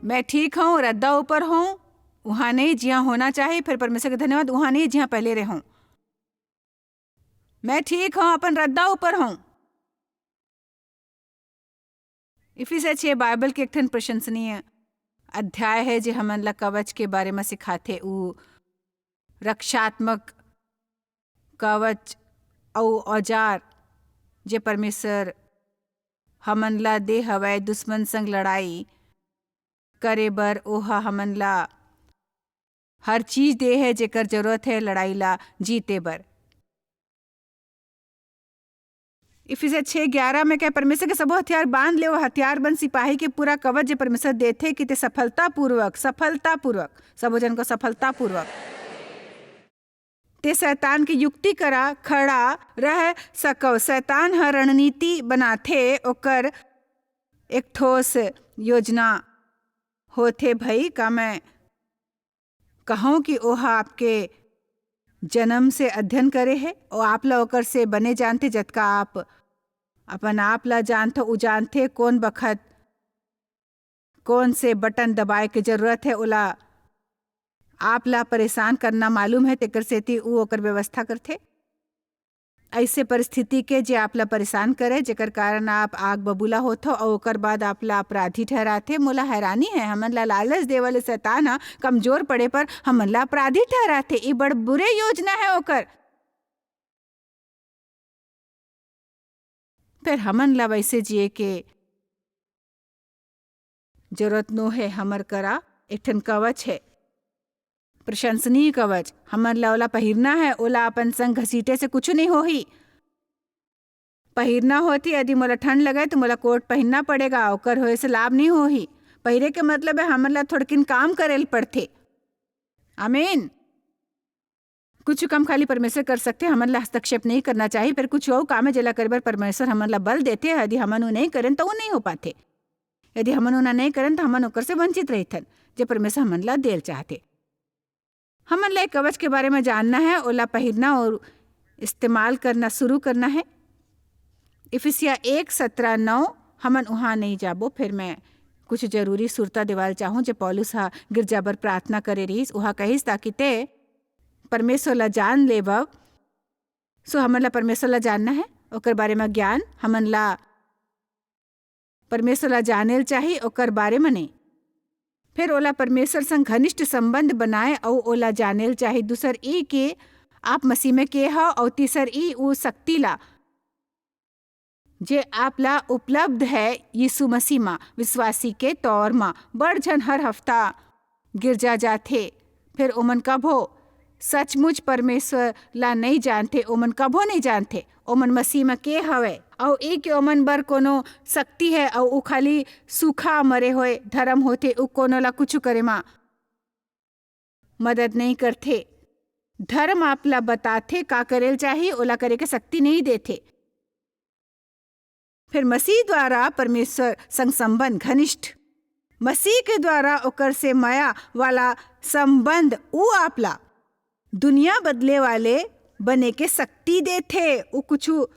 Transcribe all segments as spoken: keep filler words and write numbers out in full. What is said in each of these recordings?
मैं ठीक हूँ, रद्दा ऊपर हूँ, उहाँ नहीं जिहाँ होना चाहिए, फिर परमेश्वर के धन्यवाद, उहाँ नहीं जिहाँ पहले रहूँ। मैं ठीक हूँ, अपन रद्दा ऊपर हूँ। इफिसिया छह बाइबल के एक ठन प्रशंसनीय अध्याय है, जे हमन ला कवच के बारे में सिखाथे। उ रक्षात्मक कवच अउ औजार, जे परमेश्वर हमन ला दे हवय दुश्मन संग लड़ाई करे बर, ओह हमन ला हर चीज दे हे, जेकर जरूरत हे लड़ाई ला जीते बर। इफिसिया छह ग्यारह में कहे, "परमेश्वर के सबो हथियार बांध ले, वो हथियार बंद सिपाही के पूरा कवच जे परमेश्वर देथे, कि ते सफलतापूर्वक, सफलतापूर्वक, सबो जन को सफलतापूर्वक, ते शैतान के युक्ति करा खड़ा रह सकव।" शैतान ह रणनीति बनाथे, ओकर एक ठोस योजना होथे। भई, का मैं कहूँ कि ओह आपके जन्म से अध्ययन करे हे, ओ आप ला ओकर से बने जानथे, जतका आप अपन आप ला जानथो, उ जानथे कोन बखत कोन से बटन दबाए के जरूरत हे, ओला आप ला परेशान करना मालूम हे, तेकर सेती उ ओकर व्यवस्था करथे। ऐसे परिस्थिति के जे आप ला परेशान करे, जेकर कारण आप आग बबूला होथो अउ ओकर बाद आप ला अपराधी ठहराथे। मोला हैरानी है, हमन ला लालच देवे वाले शैतान ह कमजोर पड़े पर हमन ला अपराधी ठहराथे। ये बड़ बुरे योजना है ओकर। फिर हमन ला वैसे जिए के जरूरत नो है। हमर करा एक ठन कवच है, प्रशंसनीय कवच। हमन ला ओला पहिरना है, ओला अपन संग घसीटे से कुछ नहीं होही। पहिरना होती, यदि मोला ठंड लगे, तो मोला कोट पहिरना पड़ेगा, ओकर होए से लाभ नहीं होही। पहिरे के मतलब है, हमन ला थोड़किन काम करे ल पड़थे। आमीन। कुछ काम खाली परमेश्वर कर सकथे, हमन ला हस्तक्षेप नहीं करना चाहिए, पर कुछ अउ काम है, जेला करे बर परमेश्वर हमन ला बल देथे। यदि हमन वो नहीं करन, तो वो नहीं हो पाथे। यदि हमन ओना नहीं करन, तो हमन ओकर से वंचित रहिथन, जे परमेश्वर हमन ला देल चाहथे। हमन ला एक कवच के बारे में जानना है, ओला पहिरना और इस्तेमाल करना शुरू करना है। इफिसिया एक सत्रह नौ, हमन उहाँ नहीं जाबो, फिर मैं कुछ जरूरी सुरता देवाल चाहूँ, जे पौलुस ह गिरजा बर प्रार्थना करे रहिस। उहाँ कहिस, "ताकि ते परमेश्वर ला जान लेबव।" सो हमन ला परमेश्वर ला जानना है, ओकर बारे में ज्ञान, हमन ला परमेश्वर ला जाने ल चाही, ओकर बारे में नहीं। फिर ओला परमेश्वर संग घनिष्ठ संबंध बनाए अउ ओला जाने ल चाही। दूसर ई के आप मसीह में के हव, अउ तीसर ई उ शक्ति ला जे आप ला उपलब्ध है यीशु मसीह मा विश्वासी के तौर मा। बड़ झन हर हफ्ता गिरजा जाथे, फिर ओमन कभो सचमुच परमेश्वर ला नहीं जानथे, ओमन कभो नहीं जानथे ओमन मसीह म के हवय, अउ ए के ओमन बर कोनो शक्ति है, अउ उ खाली सूखा मरे होए धर्म होथे, उ कोनो ला कुछु करे मा मदद नहीं करथे। धर्म आप ला बताथे का करे ल चाही, ओला करे के शक्ति नहीं देथे। फिर मसीह द्वारा परमेश्वर संग संबंध घनिष्ठ, मसीह के द्वारा ओकर से मया वाला संबंध, उ आप ला दुनिया बदले वाले बने के शक्ति देथे। उ कुछु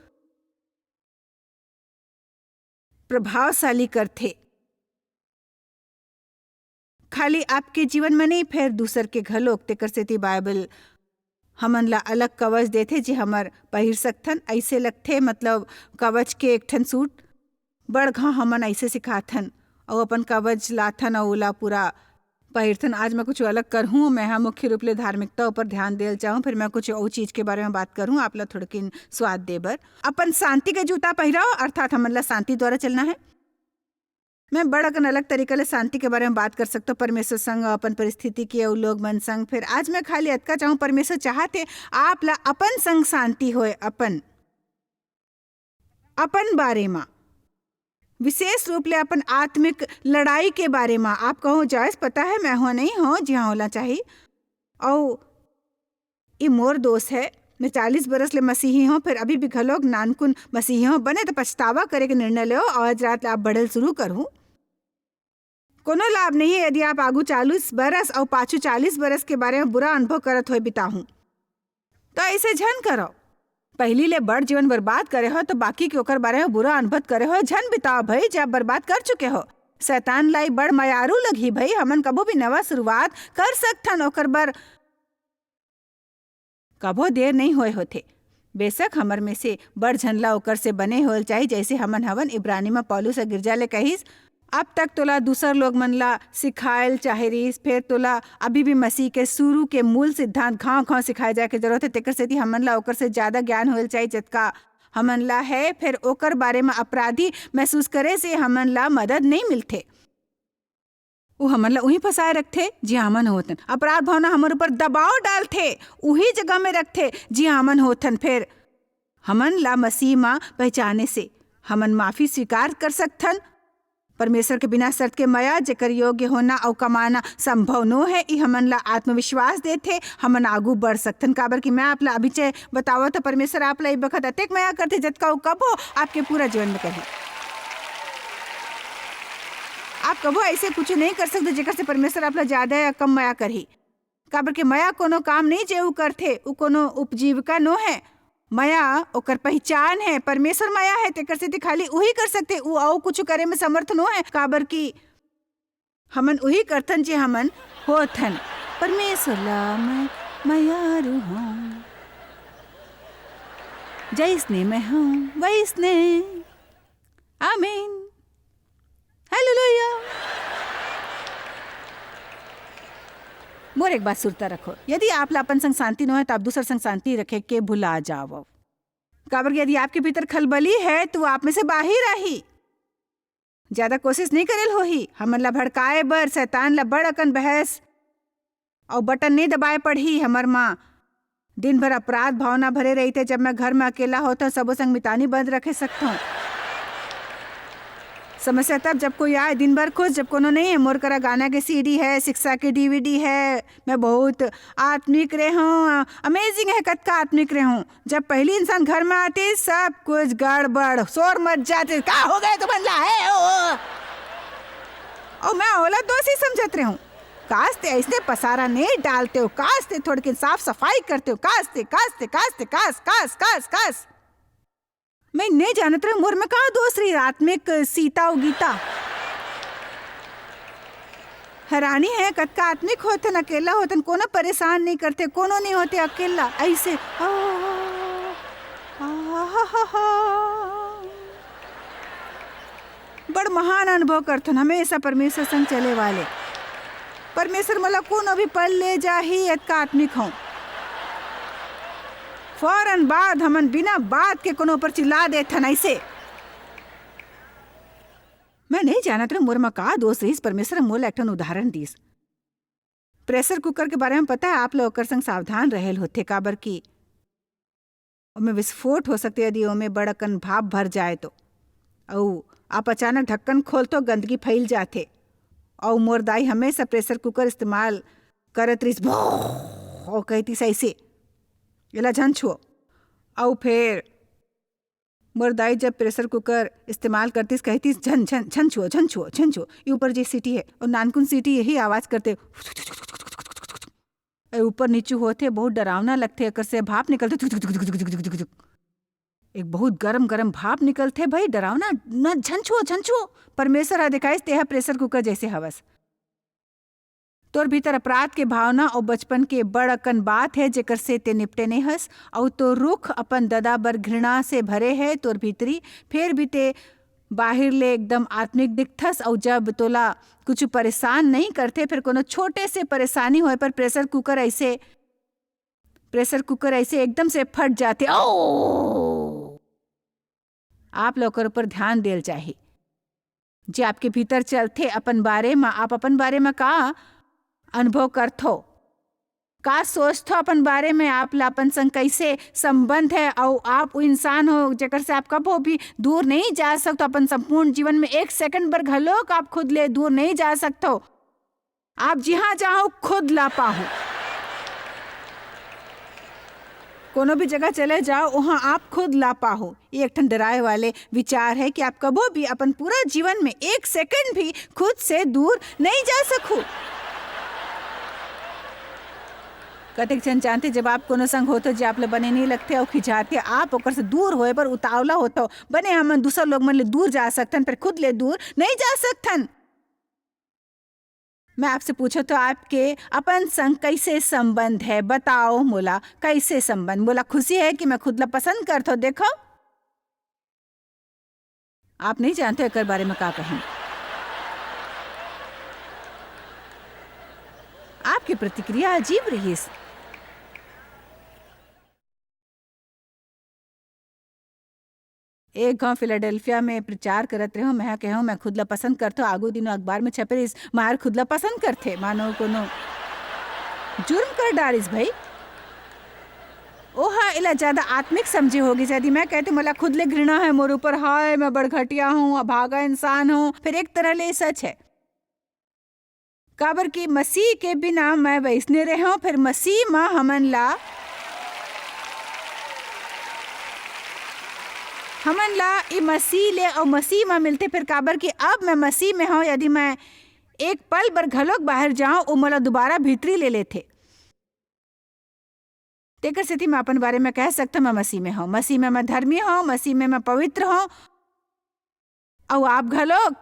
प्रभावशाली करथे। खाली आपके जीवन में नहीं, फेर दूसर के घलोक। तेकर सेती बाइबल हमन ला अलग कवच देथे, जे हमर पहिर सकथन। ऐसे लगथे, मतलब, कवच के एक ठन सूट। बड़ घांव हमन ऐसे सिखाथन, अउ अपन कवच लाथन, अउ ओला पूरा पहिरथन। आज मैं कुछ अलग करहूँ, मैं हा मुख्य रूप ले धार्मिकता ऊपर ध्यान देल चाहूँ, फिर मैं कुछ अउ चीज के बारे में बात करहूँ, आप ला थोड़किन स्वाद दे बर। अपन शांति के जूता पहिराओ, अर्थात हमन ला शांति द्वारा चलना है। मैं बड़ अकन अलग तरीका ले शांति के बारे में बात कर सकथों, परमेश्वर संग, अपन परिस्थिति के अउ लोग मन संग। फिर आज मैं खाली अतका चाहूँ, परमेश्वर चाहत हे आप ला अपन संग शांति होए, अपन, अपन बारे मा, विशेष रूप ले अपन आत्मिक लड़ाई के बारे मा। आप कहो, "जॉयस, पता है, मैं हो नहीं हो जिहाँ होला चाही, अउ ये मोर दोष है, मैं चालीस बरस ले मसीही हूँ, फिर अभी भी घलोक नानकुन मसीही हूँ, बने तो पछतावा करे के निर्णय लेओ, अउ आज रात ले आप बढ़ल शुरू करहूँ।" कोनो लाभ नहीं है यदि आप आगू चालीस बरस अउ पाछू चालीस बरस के बारे में बुरा अनुभव करत होए बिताहूँ। तो ऐसे झन करो। पहली ले बड़ जीवन बर्बाद करे हो, तो बाकी के ओकर बारे में बुरा अनुभव करे हो झन बिताओ भई, जे आप बर्बाद कर चुके हो। शैतान ला ई बड़ मयारू लगही भई, हमन कभू भी नवा शुरुआत कर सकथन, ओकर बर कभो देर नइ होय होथे। बेशक हमर में से बड़ झन ला ओकर से बने होयल चाही, जइसे हमन हवन। इब्रानी म पौलुस ह गिरजा ले कहिस, "अब तक तोला दूसर लोग मन ला सिखायल चाहे रिहिस, फेर तोला अभी भी मसीह के शुरू के मूल सिद्धांत घांव-घांव सिखाए जाए के जरूरत हे, तेकर सेती हमन ला ओकर से ज्यादा ज्ञान होयल चाही, जतका हमन ला हे।" फेर ओकर बारे म अपराधी महसूस करे से हमन ला मदद नइ मिलथे। वो हमन ला उही फंसाए रखथे, जिहां हमन होथन। अपराध भावना हमर ऊपर दबाव डालथे, उही जगह में रखथे, जिहां हमन होथन। फेर हमन ला मसीह म पहचाने से हमन माफी स्वीकार कर सकथन। परमेश्वर के बिना शर्त के मया, जेकर योग्य होना अउ कमाना संभव नो हे, ई हमन ला आत्मविश्वास देथे। हमन आगू बढ़ सकथन, काबर कि मैं आप ला अभी चे बतावत हूं, परमेश्वर आप ला ई बखत अतेक मया करथे, जतका वो कभो आपके पूरा जीवन में करही। आप कभो ऐसे कुछ नहीं कर सकते, जेकर से परमेश्वर आप ला ज्यादा या कम मया करही। काबर के मया कोनो काम नहीं जे ऊ करथे, ऊ कोनो उपजीविका नो हे। मया ओकर पहचान हे, परमेश्वर मया हे, तेकर सेती खाली उही कर सकथे, ऊ अउ कुछ करे में समर्थ नो हे, काबर कि हमन उही करथन जे हमन होथन। परमेश्वर ला मैं मयारू हूं, जैसने मैं हूं वैसने। आमीन। हालेलुया। मोर एक बात सुरता रखो, यदि आप ला अपन संग शांति नो हे, त आप दूसर संग शांति रखे के भुला जावव। काबर कि यदि आपके भीतर खलबली हे, त वो आप में से बाहिर आही। ज्यादा कोशिश नहीं करेल होही हमन ला भड़काए बर, शैतान ला बड़ अकन बहस अउ बटन नहीं दबाए पड़ही। हमर माँ दिन भर अपराध भावना भरे रहिथे। जब मैं घर में अकेला होथव, सबो संग मितानी बंद रखे सकथव। समस्या तब, जब कोई आए, दिन भर खुश, जब कोनो नहीं है। मोर करा गाना के सीडी है, शिक्षा के डीवीडी है। मैं बहुत आत्मिक रहे हूँ, amazing है, कतका आत्मिक रहे हूँ। जब पहली इंसान घर में आती, सब कुछ गड़बड़, शोर मच जाते, "का हो गए तुमन ला है ओ?" और मैं ओला दोषी समझत रहे हूँ। "काश ते ऐसने पसारा नहीं डालते हो, काश ते थोड़किन साफ सफाई करते हो, काश ते, काश ते, काश ते, काश, काश, काश, काश।" मैं नहीं जानत रहे मोर में का दोष रही, आत्मिक सीता अउ गीता। हैरानी है, कतका आत्मिक होथन, अकेला होथन, कोनो परेशान नहीं करते, कोनो नहीं होते, अकेला ऐसे। आ, आ, हा, हा, हा। बड़ महान अनुभव करथन, हमेशा परमेश्वर संग चले वाले। परमेश्वर मोला कोनो भी पल ले जाही, अतका आत्मिक हूँ। फौरन बाद हमन बिना बात के कोनो ऊपर चिल्ला देथन ऐसे। मैं नहीं जानत रहे मोर म का दोष रहिस, परमेश्वर मोला एक ठन उदाहरण दिस। प्रेशर कुकर के बारे में पता है, आप लोग ओकर संग सावधान रहेल होथे, काबर कि ओमे विस्फोट हो सकथे, यदि ओमे बड़ अकन भाप भर जाए तो। अउ आप अचानक ढक्कन खोलथो, गंदगी फैल जाथे। अउ मोर दाई हमेशा प्रेशर कुकर इस्तेमाल करत रहिस, भों, अउ कहतिस ऐसे, "एला झन छुओ।" अउ फेर मोर दाई जब प्रेशर कुकर इस्तेमाल करतिस, कहतिस, "झन, झन, झन छुओ, झन छुओ, झन छुओ। ये ऊपर जे सीटी है, और नानकुन सीटी यही आवाज करथे।" ए, ऊपर नीचू होथे, बहुत डरावना लगथे, एकर से भाप निकलथे, एक बहुत गरम गरम भाप निकलथे भाई, डरावना। न, झन छुओ, झन छुओ। परमेश्वर ह दिखाइस, तेहा प्रेशर कुकर जैसे हवस। तोर भीतर अपराध के भावना अउ बचपन के बड़ अकन बात हे, जेकर से ते निपटे नइ हस, अउ तोर रुख अपन ददा बर घृणा से भरे हे तोर भीतरी, फेर भी ते बाहिर ले एकदम आत्मिक दिखथस, अउ जब तोला कुछ परेशान नहीं करथे, फिर कोनो छोटे से परेशानी होए पर प्रेशर कुकर ऐसे, प्रेशर कुकर ऐसे एकदम से फट जाथे। ओ! आप ला ओकर ऊपर ध्यान देल चाही। जे आपके भीतर चलथे, अपन बारे म, आप अपन बारे म का अनुभव करथो? का सोचथो अपन बारे में? आप ला अपन संग कैसे संबंध है? अउ आप वो इंसान हो जेकर से आप कभो भी दूर नहीं जा सकते। अपन संपूर्ण जीवन में एक सेकंड भर घलोक आप खुद ले दूर नहीं जा सकते हो। आप जिहाँ जाओ खुद ला पाहो। कोनो भी जगह चले जाओ, वहाँ आप खुद ला पाहो। ये एक ठन डराए वाले विचार है कि आप कभो भी अपन पूरा जीवन में एक सेकंड भी खुद से दूर नहीं जा सकू। कतेक झन जानथे, जब आप कोनो संग होथो, जे आप ले बने नहीं लगथे अउ खिझाथे, आप ओकर से दूर होए बर उतावला होथो। बने हमन दूसर लोग मन ले दूर जा सकथन, पर खुद ले दूर नहीं जा सकथन। मैं आपसे पूछो तो, आपके अपन संग कैसे संबंध है? बताओ मोला, कैसे संबंध? मोला खुशी है कि मैं खुद ला पसंद करथो। देखो, आप नहीं जानते एकर बारे में का कही। आपकी प्रतिक्रिया अजीब रहिस। एक घांव फिलाडेल्फिया में प्रचार करत रहेंव, मैं कहेंव, "मैं खुद ला पसंद करथो।" आगू दिन अखबार में छपे रहिस, "मार खुद ला पसंद करथे।" मानो कोनो जुर्म कर डारिस भाई। ओहा एला ज्यादा आत्मिक समझे होगी। यदि मैं कहते, "मोला खुद ले घृणा है मोर ऊपर, हाय, मैं बड़ घटिया हूँ, अभागा इंसान हूँ," फिर एक तरह ले सच है। काबर कि मसीह के बिना मैं वैसने रहेंव, फिर मसीह म हमन ला, हमन ला ई मसीह ले अउ मसीह म मिलथे। फिर काबर कि अब मैं मसीह में हंव, यदि मैं एक पल बर घलोक बाहर जांव, ओ मोला दोबारा भीतरी ले लेथे। तेकर सेती मैं अपन बारे में कह सकथंव, मैं मसीह में हंव, मसीह में मैं धर्मी हंव, मसीह में मैं पवित्र हंव, अउ आप घलोक।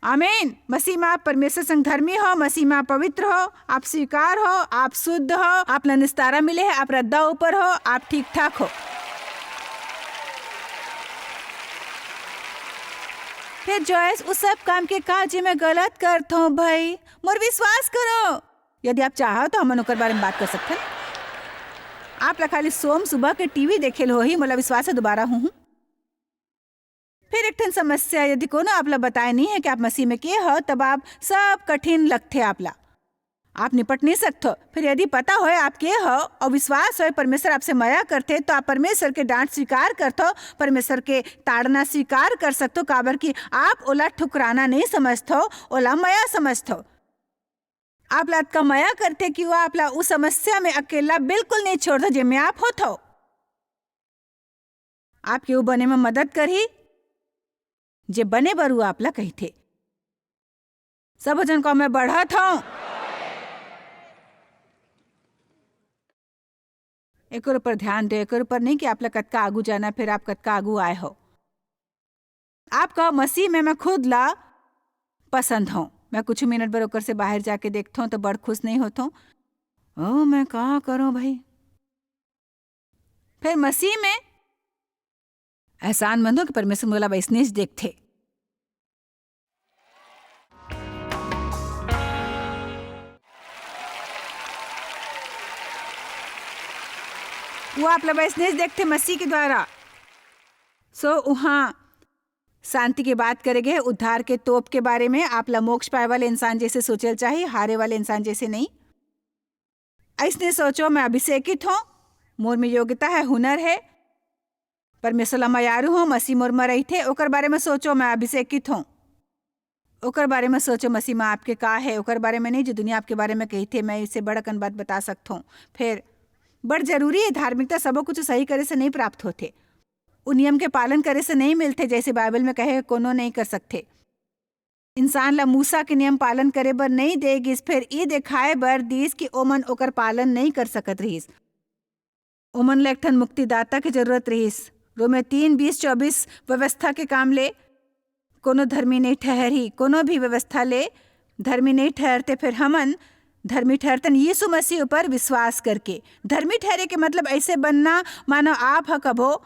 आमीन। मसीह में आप परमेश्वर संग धर्मी हो, मसीह में आप पवित्र हो, आप स्वीकार हो, आप शुद्ध हो, आप ला निस्तारा मिले है, आप रद्दा ऊपर हो, आप ठीक ठाक हो। फिर जॉयस, उस सब काम के का जे मैं गलत करथंव भाई? मोर विश्वास करो। यदि आप चाहो तो हमन ओकर बारे में बात कर सकथन। आप ला खाली सोम सुबह के टीवी देखे ल होही, मोला विश्वास है दोबारा हूँ। फिर एक ठन समस्या, यदि कोनो आप ला बताए नहीं है कि आप मसीह में के हो, तब आप सब कठिन लगथे आप ला। आप निपट नहीं सकथो। फिर यदि पता होए आप के हो और विश्वास होए परमेश्वर आपसे मया करथे, तो आप परमेश्वर के डांट स्वीकार करथो, परमेश्वर के ताड़ना स्वीकार कर सकथो, काबर कि आप ओला ठुकराना नहीं समझथो, ओला मया समझथो। आप ला अतका मया करथे कि वो आप ला उस समस्या में अकेला बिल्कुल नहीं छोड़थो, जेमे आप होथो। आपके वो बने में मदद करही, जे बने बर वो आप ला कहिथे। सबो झन कहो, "मैं बढ़त हंव।" एकर ऊपर ध्यान दे, एकर ऊपर नहीं कि आप ला कतका आगू जाना, फिर आप कतका आगू आए हो। आप कहो, "मसीह में मैं खुद ला पसंद हंव।" मैं कुछ मिनट बर ओकर से बाहर जाके देखथंव तो बड़ खुश नहीं होथंव। ओ, मैं का करूं भाई? फिर मसीह में एहसान मंदो कि परमेश्वर मोला वैसने ज देखथे। वो आप ला वैसने ज देखथे मसीह के द्वारा। सो उहाँ शांति के बात करे गे, उद्धार के तोप के बारे में। आप ला मोक्ष पाए वाले इंसान जैसे सोचल चाही, हारे वाले इंसान जैसे नहीं। अइसने सोचो, मैं अभिषेकित हंव, मोर में योग्यता है, हुनर है, परमेश्वर ला मयारू हंव, मसीह मोर में रहिथे, ओकर बारे में सोचो, मैं अभिषेकित हंव। ओकर बारे में सोचो, मसीह में आपके का है, ओकर बारे में नहीं, जो दुनिया आपके बारे में कहिथे, मैं इससे बड़ अकन बात बता सकथंव। फिर बड़ जरूरी है, धार्मिकता सबो कुछ सही करे से नहीं प्राप्त होथे, उ नियम के पालन करे से नहीं मिलथे, जैसे बाइबल में कहे, कोनो नहीं कर सकथे। इंसान ला मूसा के नियम पालन करे बर नइं दे गिस, फेर ये देखाए बर दिस कि ओमन ओकर पालन नइं कर सकत रिहिस। ओमन ला एक ठन मुक्तिदाता के जरूरत रिहिस। रोमे तीन बीस चौबीस व्यवस्था के काम ले कोनो धर्मी नइं ठहरही, कोनो भी व्यवस्था ले धर्मी नइं ठहरते। फेर हमन धर्मी ठहरतन यीशु मसीह ऊपर विश्वास करके। धर्मी ठहरे के मतलब ऐसे बनना, मानो आप ह कभो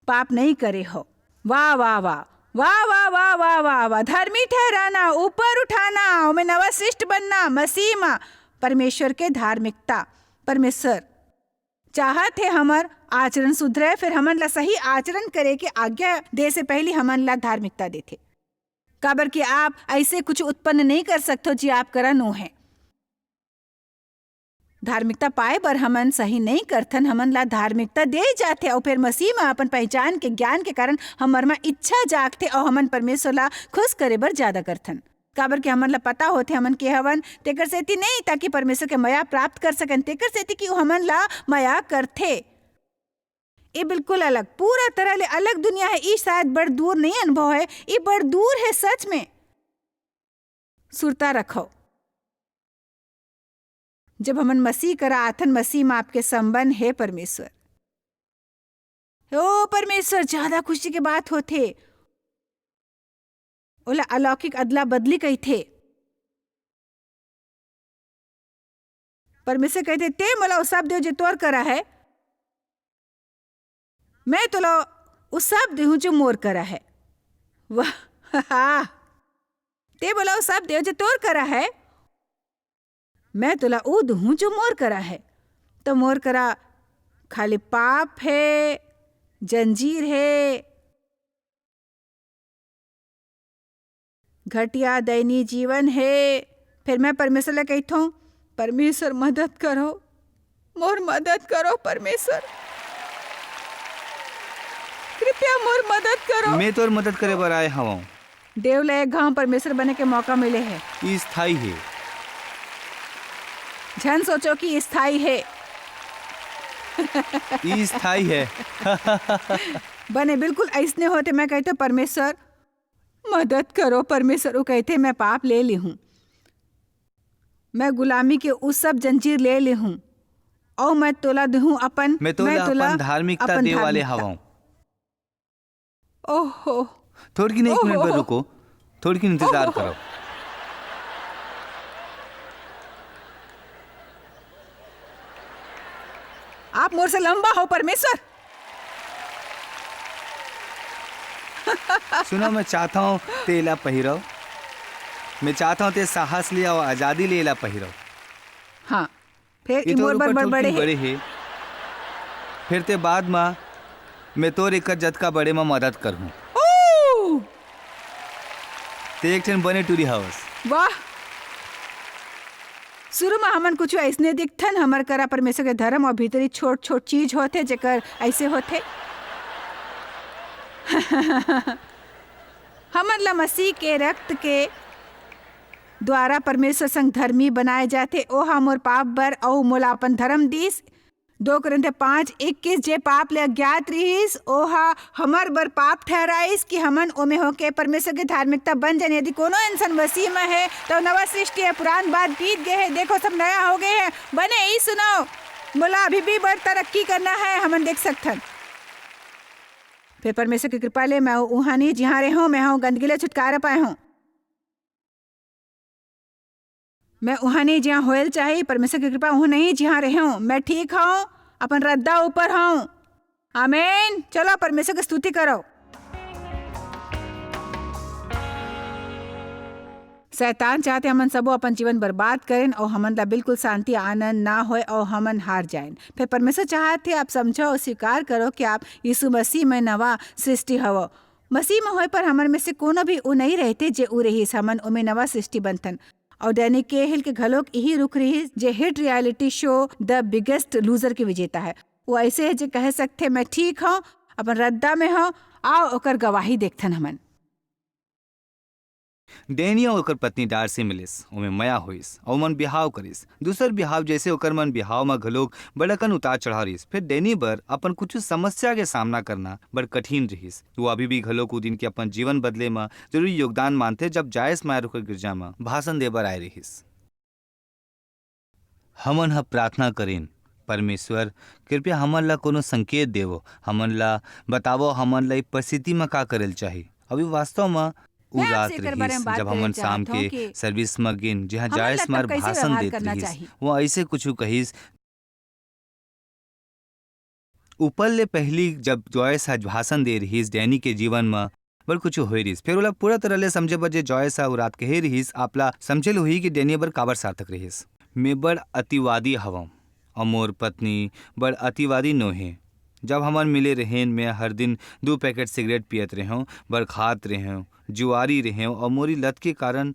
पाप नहीं करे हो। वाह, वाह, वाह। वाह, वाह, वाह, वाह, वाह, वाह। धर्मी ठहराना, ऊपर उठाना, ओमे नवा सृष्ट बनना, मसीह मा परमेश्वर के धार्मिकता। परमेश्वर चाहत हे हमर आचरण सुधरे, फिर हमन ला सही आचरण करे के आज्ञा दे से पहली हमन ला धार्मिकता देथे। काबर कि आप ऐसे कुछ उत्पन्न नहीं कर सकथो, जी आप करा नो है। धार्मिकता पाए बर हमन सही नइं करथन, हमन ला धार्मिकता दे जाथे, अऊ फेर मसीह म अपन पहिचान के ज्ञान के कारण हमर म इच्छा जागथे, अऊ हमन परमेश्वर ला खुश करे बर जादा करथन। काबर कि हमन ला पता होथे हमन के हवन, तेकर सेती नइं, ताकि परमेश्वर के मया प्राप्त कर सकन, तेकर सेती कि वो हमन ला मया करथे। ए बिल्कुल अलग, पूरा तरह ले अलग दुनिया हे। ई शायद बड़ दूर नइं अनुभव हे, ई बड़ दूर हे सच में। सुरता रखव। जब हमन मसीह करा आथन, मसीह म आपके संबंध हे परमेश्वर। ओ परमेश्वर, जादा खुशी के बात होथे। ओला अलौकिक अदला-बदली कहिथे। परमेश्वर कहिथे, "तें मोला वो सब देव, जो तोर करा हे, मैं तोला वो सब देहूं, जो मोर करा हे।" वाह, "तें मोला वो सब देव, जो तोर करा हे, मैं तोला वो दूहूं, जो मोर करा हे।" तो मोर करा खाली पाप हे, जंजीर हे, घटिया दयनीय जीवन हे। फिर मैं परमेश्वर ला कहिथों, "परमेश्वर, मदद करो, मोर मदद करो परमेश्वर, कृपया मोर मदद करो।" मैं तोर मदद करे बर आए हवं। देव ला एक घांव परमेश्वर बने के मौका मिले हे। ई स्थायी हे। झन सोचो कि स्थायी हे। ई स्थायी हे। बने बिल्कुल अइसने होथे। मैं कहिथों, "परमेश्वर, मदद करो परमेश्वर।" वो कहिथे, "मैं पाप ले ली हूं, मैं गुलामी के वो सब जंजीर ले ली हूं, अऊ मैं तोला दूहूं अपन, मैं तोला मैं तोला अपन धार्मिकता अपन दे वाले धार्मिकता।" हवं। ओहो। थोड़किन एक मिनट बर ओहो। रुको, थोड़किन इंतजार ओहो। करो। आप मोर से लंबा हो परमेश्वर। सुनो, मैं चाहता हूँ तेला पहिरो, मैं चाहता हूँ ते साहस ले अऊ आजादी ले एला पहिरो। हाँ, फेर ये ई तोर मोर बर ऊपर बड़ थोड़किन बड़े हे। बड़े हे। फेर ते बाद म मैं तोर एकर जतका बड़े म मदद करहूं। ओ! ते एक ठन बने टूरी हवस। वाह! शुरू म हमन कुछ अइसने दिखथन, हमर करा परमेश्वर के धर्म अऊ भीतरी छोट-छोट चीज होथे, जेकर अइसे होथे। हमन ला मसीह के रक्त के द्वारा परमेश्वर संग धर्मी बनाए जाथे। ओह मोर पाप बर अऊ मोला अपन धर्म दीस। दो कुरिन्थ पाँच इक्कीस, जे पाप ले अज्ञात रिहिस, ओह हमर बर पाप ठहराइस कि हमन ओमे होके परमेश्वर के धार्मिकता बन जान। यदि कोनो इंसान मसीह म हे, त नवा सृष्टि हे, पुरान बात बीत गए हे, देखो, सब नया हो गए हे। बने ई सुनो, मोला अभी भी बड़ तरक्की करना हे, हमन देख सकथन। फेर परमेश्वर के कृपा ले मैं उहां नहीं जिहां रेहों, मैं हूं गंदगी ले छुटकारा पाए हूं। मैं उहां नहीं जिहां होयल चाही, परमेश्वर के कृपा उहां नहीं जिहां रेहों। मैं ठीक हूं, अपन रद्दा ऊपर हूं। आमीन। चलो, परमेश्वर की स्तुति करो। शैतान चाहथे हमन सबो अपन जीवन बर्बाद करेन अऊ हमन ला बिल्कुल शांति आनंद ना होय अऊ हमन हार जाएन। फेर परमेश्वर चाहथे आप समझो अऊ स्वीकार करो कि आप यीशु मसीह में नवा सृष्टि हवो। मसीह में होय पर हमन में से कोनो भी उ नहीं रहते जे उ रहिस, हमन ओमे नवा सृष्टि बनथन। अऊ डैनी केहिल के घलोक इही रुख रहिस जे hit reality show The Biggest Loser के विजेता हे। वो अइसे हे जे कह सकथे, "मैं ठीक हूं, अपन रद्दा में हूं, आओ ओकर गवाही देखथन हमन।" डैनी अऊ ओकर पत्नी डार्सी मिलिस, ओमे मया होइस, अऊ ओमन बिहाव करिस। दूसर बिहाव जइसे ओकर मन बिहाव म घलोक बड़कन उतार चढ़ाव रिहिस। फेर डैनी बर अपन कुछ समस्या के सामना करना बड़ कठिन रिहिस। वो अभी भी घलोक उ दिन के अपन जीवन बदले म जरूरी योगदान मानथे, जब जॉयस मायर ओकर गिरजा म भाषण दे बर आए रिहिस। हमन ह प्रार्थना करेन, "परमेश्वर, कृपया हमन ला कोनो संकेत देवो, हमन ला बतावो, हमन ला ए परिस्थिति म का करेल चाही।" अभी वास्तव म उ मैं रात आपसे एकर बारे रहिस, में बात जब करे हमन शाम चाहत हूँ के कि सर्विस म गेन, जहाँ हमन ला जायस तब मार कैसे भाषण व्यवहार देत करना रहिस। चाहिए। वो ऐसे कुछु कहिस, ऊपर ले पहिली जब जॉयस ह भाषण दे रिहिस, डैनी के जीवन म बड़ कुछु होए रिहिस। फेर ओला पूरा तरह ले समझे बर जे जॉयस ह वो रात कहे रिहिस, आपला समझे ल होही कि डैनी बर काबर सार्थक रिहिस। मैं बड़ अतिवादी हवं, अउ मोर पत्नी बड़ अतिवादी नोहे। जब हमन मिले रहेन, मैं हर दिन दू पैकेट सिगरेट पियत रहेंव, बड़ खात रहेंव, जुआरी रहेंव, अउ मोरी लत के कारण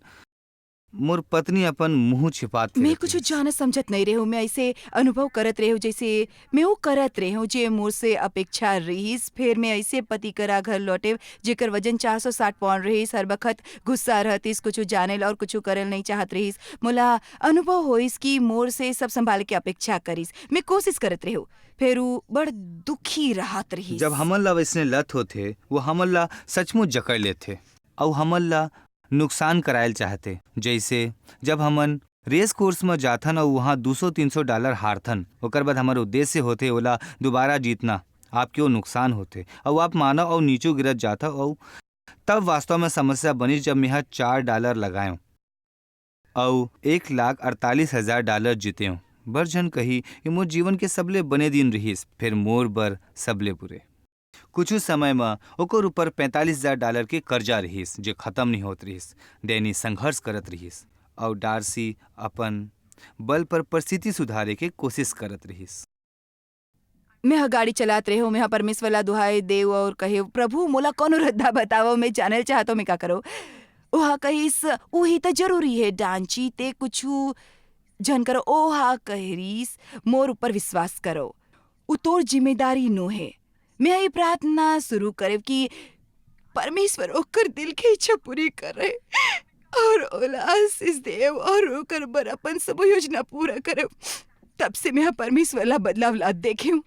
मोर पत्नी अपन मुंह छिपात मैं फिरत कुछु रहिस। जानत समझत नइ रेहेंव। मैं अइसे अनुभव करत रेहेंव, जइसे मैं वो करत रेहेंव, जे मोर से अपेक्षा रिहिस। फेर मैं अइसे पति करा घर लौटेंव, जेकर वजन चार सौ साठ पाउंड रिहिस। हर बखत गुस्सा रहतिस, कुछु जाने ल अउ कुछु करे ल नइ चाहत रिहिस। मोला अनुभव होइस कि मोर से सब संभाले के अपेक्षा करिस। मैं कोशिश करत रेहेंव, फेर वो बड़ दुखी रहत रिहिस। जब हमन ला वइसने लत होथे, वो हमन ला सचमुच जकड़ लेथे, अउ हमन ला नुकसान करायल चाहथे। जइसे जब हमन रेस कोर्स म जाथन अउ उहाँ दू सौ तीन सौ डॉलर हारथन, ओकर बाद हमर उद्देश्य होथे ओला दोबारा जीतना, आपके वो नुकसान होथे अउ आप मानव अउ नीचू गिरत जाथव अउ तब वास्तव में समस्या बनिस जब मेंह चार डॉलर लगाएंव अउ एक लाख अड़तालीस हजार डॉलर जीतेंव। बर झन कही, ये मोर जीवन के सबले बने दिन रिहिस, फेर मोर बर सबले बुरे। कुछ समय म ओकर ऊपर पैंतालीस हजार डॉलर के कर्जा रिहिस, जे खत्म नहीं होत रिहिस। डैनी संघर्ष करत रिहिस, अउ डार्सी अपन बल पर परिस्थिति सुधारे के कोशिश करत रिहिस। मैं ह गाड़ी चलात रेहेंव, मैं ह परमेश्वर ला दुहाई देव और कहेव, "प्रभु, मोला कोनो रद्दा बतावव, मैं जानल चाहत हंव, मैं का करव?" ओहा कहिस, "उही त जरूरी हे, डांची, ते कुछु झन करव।" ओहा कहिस, "मोर ऊपर विश्वास करव, उ तोर जिम्मेदारी नो हे।" मैं ह ये प्रार्थना शुरू करेव कि परमेश्वर ओकर दिल के इच्छा पूरी करे और ओला आशीष देव और ओकर बर अपन सबो योजना पूरा करेव। तब से मैं ह परमेश्वर ला बदलाव लात देखेंव।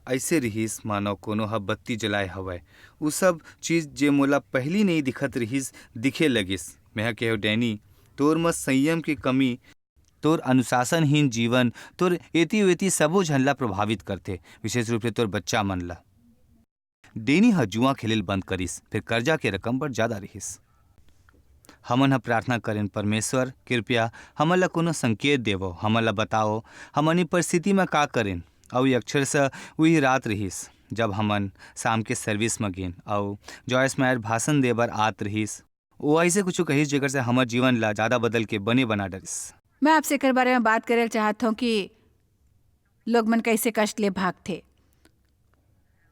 ऐसे रिहिस, मानो कोनो ह बत्ती जलाए हवय। उ सब चीज, जे मोला पहिली नइ दिखत रिहिस, दिखे लगिस। मैं ह कहेव, "डैनी, तोर म संयम के कमी, तोर अनुशासनहीन जीवन, तोर एती-वेती सबो झन ला प्रभावित करथे, विशेष रूप से तोर बच्चा मन ला।" डैनी ह जुआ खेले ल बंद करिस, फेर कर्जा के रकम बड़ जादा रिहिस। हमन ह प्रार्थना करेन, "परमेश्वर, कृपया हमन ला कोनो संकेत देवव, हमन ला बताओ, हमन ए परिस्थिति म का करेन?" अउ ये अक्षरशः उही रात रिहिस, जब हमन शाम के सर्विस म गेन, अउ जॉयस मायर भाषण दे बर आत रिहिस। वो ऐसे कुछ कहिस, जेकर से हमर जीवन ला ज्यादा बदल के बने बना डरिस। मैं आपसे एकर बारे में बात करे ल चाहत हूँ कि लोग मन कैसे कष्ट ले भागथे।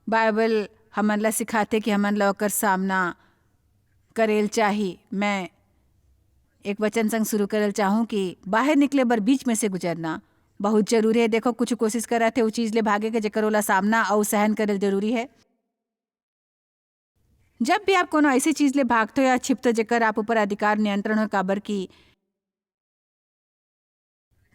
बाइबल हमन ला सिखाथे कि हमन ला ओकर सामना करेल चाही। मैं एक वचन संग शुरू करेल चाहूँ कि बाहर निकले बर बीच में से गुजरना बहुत जरूरी है। देखो, कुछ कोशिश करत हे उ चीज ले भागे के, जेकर ओला सामना अउ सहन करेल जरूरी है। जब भी आप कोनो ऐसी चीज ले भागथो या छिपथो, जेकर आप ऊपर अधिकार, नियंत्रण हो, काबर कि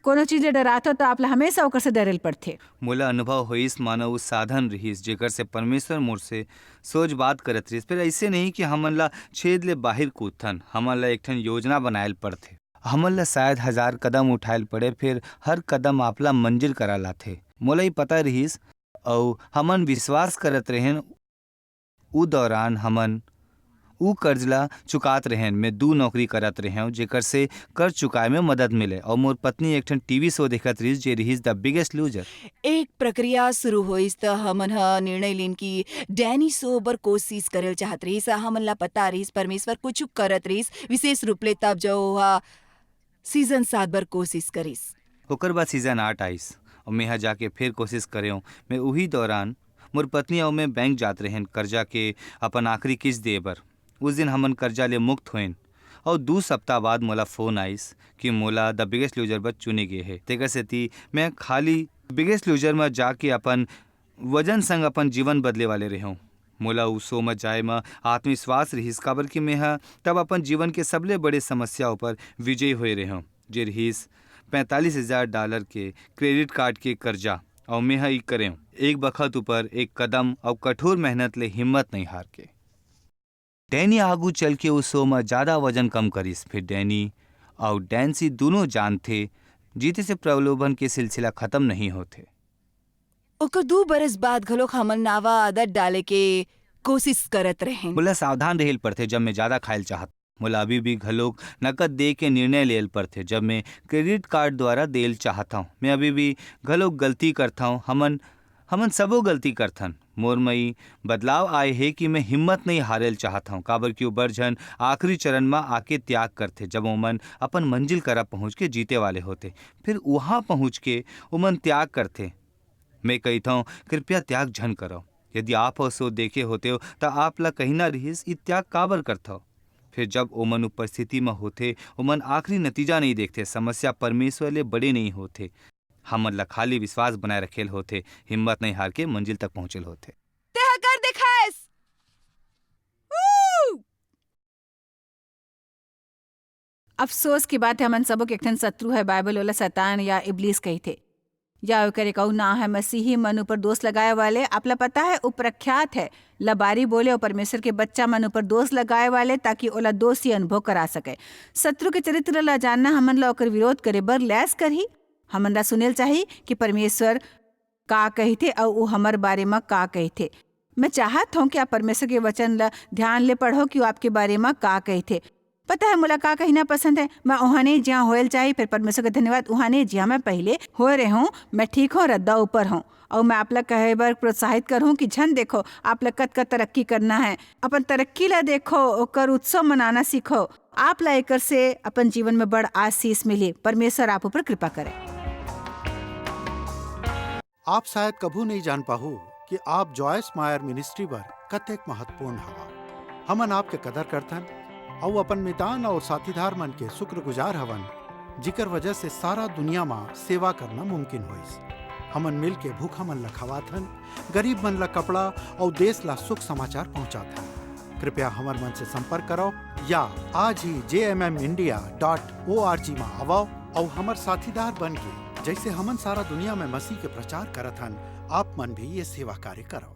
कोनो चीज ले डराथो, तो आप ला हमेशा ओकर से डरे ल पड़थे। मोला अनुभव होइस, मानो उ साधन रिहिस, जेकर से परमेश्वर मोर से सोच बात करत रिहिस। फिर ऐसे नहीं कि हमन ला छेद ले बाहर कूदथन, हमन ला एक ठन योजना बनाए ल पड़थे। हमन ला शायद हजार कदम उठाए ल पड़े, फिर हर कदम आप ला मंजिल करा लाथे। मोला ही पता रिहिस, अउ हमन विश्वास करत रहेन। उ दौरान हमन उ कर्ज ला चुकात रहेन। मैं दू नौकरी करत रहेंव, जेकर से कर्ज चुकाए में मदद मिले, अउ मोर पत्नी एक ठन टीवी शो देखत रिहिस, जे रिहिस The Biggest Loser। एक प्रक्रिया शुरू होइस, त हमन ह निर्णय लीन कि डैनी शो बर कोशिश करेल चाहत रिहिस। हमन ला पता रिहिस, परमेश्वर कुछ करत रिहिस, विशेष रूप ले तब, जब ओहा सीजन सात बर कोशिश करिस। ओकर बाद सीजन आठ आइस, अउ मैं ह जाके फेर कोशिश करेंव। मैं उही दौरान मोर पत्नी अउ मैं बैंक जात रहेन, कर्जा के अपन आखिरी किस्त दे बर। उस दिन हमन कर्जा ले मुक्त होएन, अउ दू सप्ताह बाद मोला फोन आइस कि मोला The Biggest Loser बर चुने गे हे। तेकर सेती मैं खाली बिगेस्ट लूजर म जाके अपन वजन संग अपन जीवन बदले वाले रहेंव। मोला उ शो म जाए म आत्मविश्वास रिहिस, काबर कि मैं ह तब अपन जीवन के सबले बड़े समस्या ऊपर विजयी होए रहेंव, जे रिहिस पैंतालीस हजार डॉलर के क्रेडिट कार्ड के कर्जा। अउ मैं ह ई करेंव, एक बखत ऊपर एक कदम अउ कठोर मेहनत ले हिम्मत नइ हार के। डैनी आगू चल के उ शो म जादा वजन कम करिस। फिर डैनी अउ डैन्सी दूनों जानथे, जीते से प्रलोभन के सिलसिला खत्म नहीं होथे। ओकर दू बरस बाद घलोक हमन नावा आदत डाले के कोशिश करत रहेन। मोला सावधान रहे ल पड़थे, जब मैं जादा खाए ल चाहत। मोला अभी भी घलोक नकद दे के निर्णय ले ल पड़थे, जब मैं क्रेडिट कार्ड द्वारा दे ल चाहत हंव। मैं अभी भी घलोक गलती करथंव। हमन, हमन सबो गलती करथन। मोर म ई बदलाव आए हे कि मैं हिम्मत नइ हारे ल चाहत हंव, काबर कि ओ बड़ झन आखिरी चरण म आके त्याग करथे, जब ओमन अपन मंजिल करा पहुंच के जीते वाले होथे। फिर उहां पहुंच के ओमन त्याग करथे। मैं कहिथंव, कृपया त्याग झन करव। यदि आप ह शो देखे होतेव, त आप ला कहिना रिहिस, "ई त्याग काबर करथव?" फिर जब ओमन उपस्थिति म होथे, ओमन आखिरी नतीजा नइ देखथे। समस्या परमेश्वर ले बड़े नइ होथे। हमन ला खाली विश्वास बनाए रखेल होथे, हिम्मत नइ हार के मंजिल तक पहुंचेल होथे। तेहा कर देखायस। ऊ! अफसोस की बात है, हमन सबो के एक ठन शत्रु है, बाइबल ओला शैतान या इब्लीस कहिथे, या ओकर एक अऊ नाम है मसीही मन ऊपर दोष लगाए वाले। आपला पता है, उ प्रख्यात है लबारी बोले और परमेश्वर के बच्चा मन ऊपर दोष लगाए वाले, ताकि ओला दोषी अनुभव करा सके। शत्रु के चरित्र ला जानना हमन ला ओकर विरोध करे बर लैस करही। हमन ला सुनेल चाही कि परमेश्वर का कहिथे अऊ उ हमर बारे म का कहिथे। मैं चाहत हूँ कि आप परमेश्वर के वचन ल ध्यान ले पढ़ो कि वो आपके बारे म का कहिथे। पता है मोला का कहना पसंद है? मैं ओहने जिहाँ होयल चाही, फिर परमेश्वर के धन्यवाद, उहाने जिहाँ मैं पहले होए रहे हूँ, मैं ठीक हूँ, रद्दा ऊपर हूँ। और मैं आप ला कहे बर प्रोत्साहित करूँ कि झन देखो, आप ला कतका तरक्की करना है, अपन तरक्की ला देखो, ओकर उत्सव मनाना सीखो। आप ला एकर से अपन जीवन में बड़ आशीष मिली। परमेश्वर आप ऊपर कृपा करे। आप शायद कभू नहीं जान पाहू कि आप जॉयस मायर मिनिस्ट्री बर कतेक महत्वपूर्ण हवा। हमन आपके कदर करथन, अउ अपन मितान अउ साथीदार मन के शुक्रगुजार हवन, जिकर वजह से सारा दुनिया म सेवा करना मुमकिन होइस। हमन मिल के भूखा मन ल खवाथन, गरीब मन ल कपड़ा अउ देश ला शुभ समाचार पहुंचाथन। कृपया हमर मन से संपर्क करव या आज ही J M M India dot O R G म आवव अउ हमर साथीदार बन के, जैसे हमन सारा दुनिया में मसीह के प्रचार करत हन, आप मन भी ये सेवा कार्य करव।